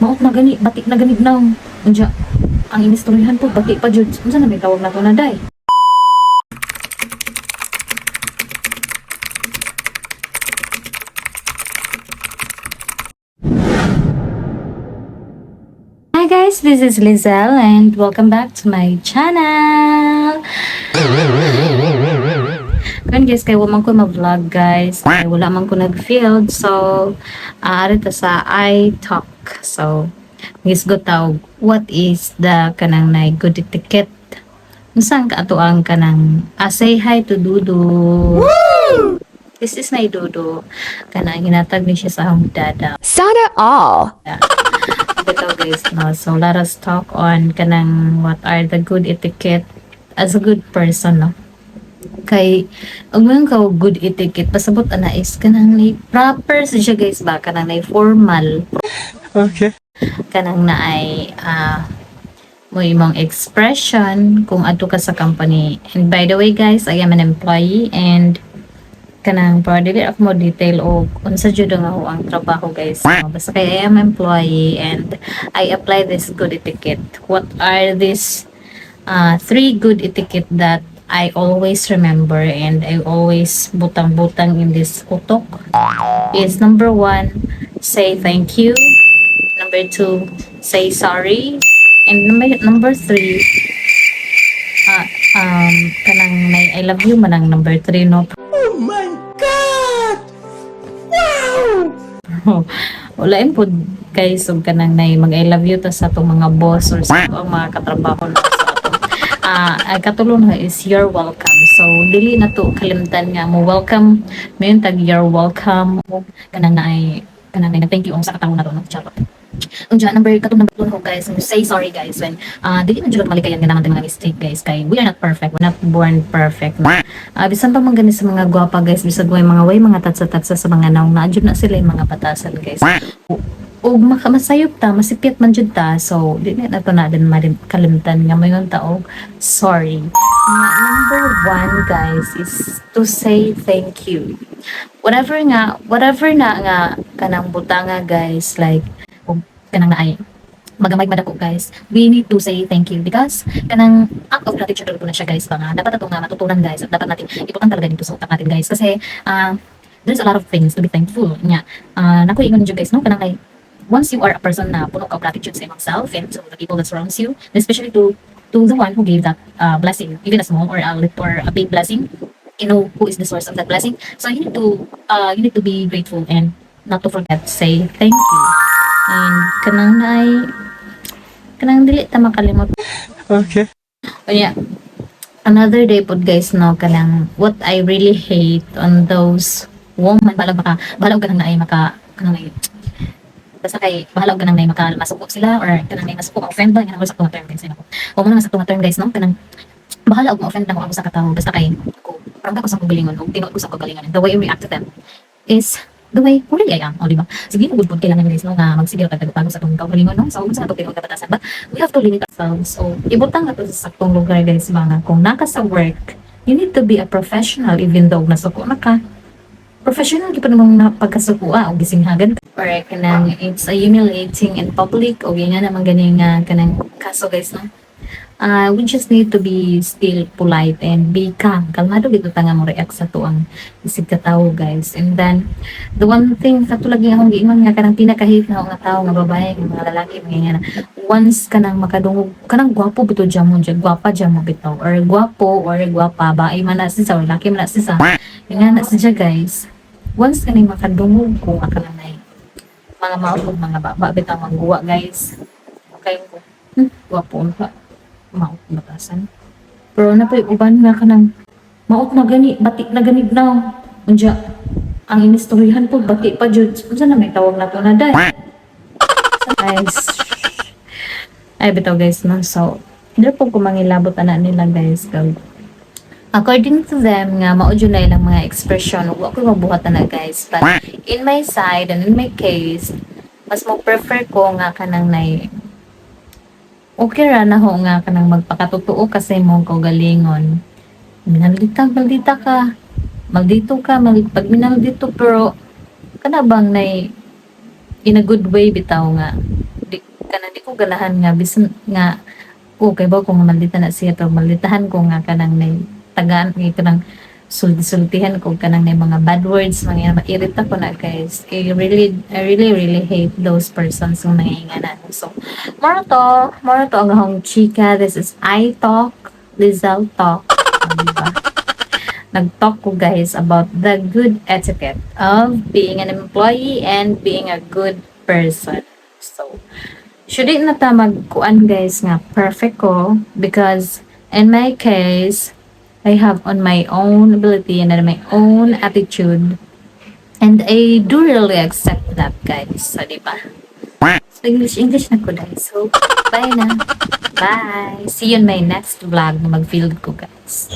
Maot na gani, batik na gani now. Unja, ang inistoryahan po, bati pa jud. Unsa na may tawag na to na, day? Hi guys, this is Lizelle and welcome back to my channel. Kan guys, kay wa man ko mag-vlog, guys. Kay wala man ko nag-field. So, ari ta sa I talk. So, gisgot ta og what is the kanang nay good etiquette. Unsa ang ato ang kanang say hi to Dudo. This is my Dudo. Kanang hinatag ni siya sa akong dada. Sana all. Bitaw guys, no? So let us talk on kanang what are the good etiquette as a good person, no? Kay og mo ka og good etiquette, pasabot ana is kanang nay proper sa siya, guys, ba, kanang nay formal. Okay. Kanang naay mo imong expression kung adto ka sa company. And by the way guys, I am an employee and kanang pero dili ako mo detail og unsa jud ang ako ang trabaho, guys, no? Basta kay I am employee and I apply this good etiquette. What are these three good etiquette that I always remember and I always butang-butang in this utok is number one, say thank you. Number two, say sorry. And number three, kanang may I love you man ang number three, no? Oh my God! Wow! Wala po guys, og kanang nay mag I love you ta sa atong mga boss or sa atong mga katrabaho na sa atong ay katulo na is you're welcome. So dili na to kalimtan nga mo welcome mayon tag you're welcome, kanang naay kanang nay thank you ang sa katawo na to, no? Charot. Unja, number katong number two guys, say sorry guys when dili man jud malikayan nga naman mga mistake, guys, kay we are not perfect, we're not born perfect. Bisan pa man gani sa mga gwapa guys, bisag way mga way mga tatsa-tatsa sa mga naong na jud na sila yung mga batasan, guys. Ug maka masayop ta, masipyat man jud ta. So di na nato na din kalimtan nga mayon ta og sorry. Nga number one guys is to say thank you. Whatever nga, whatever na nga kanang butanga guys, like kung kanang naay magamay madako guys, we need to say thank you because kanang act of gratitude po na siya guys ba, nga dapat ato nga matutunan guys, at dapat natin ibutang talaga dito sa utak natin guys, kasi there's a lot of things to be thankful nga. Nako ingon jud guys, no, kanang kay once you are a person na puno ka og gratitude sa imong self and to the people that surrounds you, especially to the one who gave that blessing, even a small or a little or a big blessing, you know who is the source of that blessing. So you need to be grateful and not to forget say thank you. And kanang naay kanang dili ta makalimot. Okay. Unya, another day pod guys, no, kanang what I really hate on those woman, balag maka balag kanang naay maka kanang naay basta kay bahala og kanang naay maka masuko sila or kanang naay masuko, ma-offend ba, kanang sakto nga term guys nako. O mo na sakto nga term guys, no, kanang bahala og ma-offend nako ang usa ka tawo, basta kay ako prangka ko sa akong galingon og tinuod ko sa akong galingon. The way I react to them is the way who really I am, o di ba? Sige, good pod kailangan guys, no, nga magsigil tag tago sa atong kaugalingon, no? So unsa ato tinuod na batasan, but we have to limit ourselves. So ibutang ato sa saktong lugar guys, mga kung naka sa work, you need to be a professional even though nasuko na ka. Professional gyud pa namang na pagkasuko o gisinghagan or kanang it's a humiliating in public o nga naman gani nga kanang kaso guys, no? We just need to be still polite and be calm. Kalmado gito ta nga mo react sa tuang isig ka tawo guys. And then the one thing kato lagi akong giingon nga kanang pinaka-hate na ako nga tawo nga babae, nga mga lalaki, mga nga na, once kanang makadungog kanang gwapo bitaw dyan mo dyan, gwapa dyan mo bitaw or gwapo or gwapa bae man na siya or laki man na siya nga na siya guys, once kaning makadungog ko nga kanang nay mga maot mga baba bitaw mangguwa guys, kay ko gwapo ka, maot batasan, pero na pa'y uban nga kanang maot na gani, batik na gani now. Unja, ang inistoryahan po, bati pa jud. Unsa na may tawag na to na, day? Guys, ay bitaw guys, no? So hindi po ko mangilabot ana nila guys, kag according to them nga mao jud na ilang mga expression, wa ko mabuhat ana guys, but in my side and in my case, mas mo prefer ko nga kanang nay okay ra na ho nga kanang magpakatotoo kasi mo kaugalingon. Minaldita, maldita ka. Maldito ka, pag minaldito, pero kana bang nay in a good way bitaw nga di Kanang di ko ganahan nga bisan nga okay ba kung maldita na siya, pero malditahan ko nga kanang nay tagaan nga kanang sulti-sultihan ko, kanang nay mga bad words, mga mairita ko na, guys. I really really hate those persons nga nangingana. So mao to ang akong chika. This is I Talk Lizelle Talk. Oh, diba? Nag-talk ko, guys, about the good etiquette of being an employee and being a good person. So should it na ta magkuan, guys, nga perfect ko, because in my case, I have on my own ability and my own attitude and I do really accept that, guys. So, di ba? So, English English na ko, guys. So bye na, bye. See you in my next vlog na mag-field ko, guys.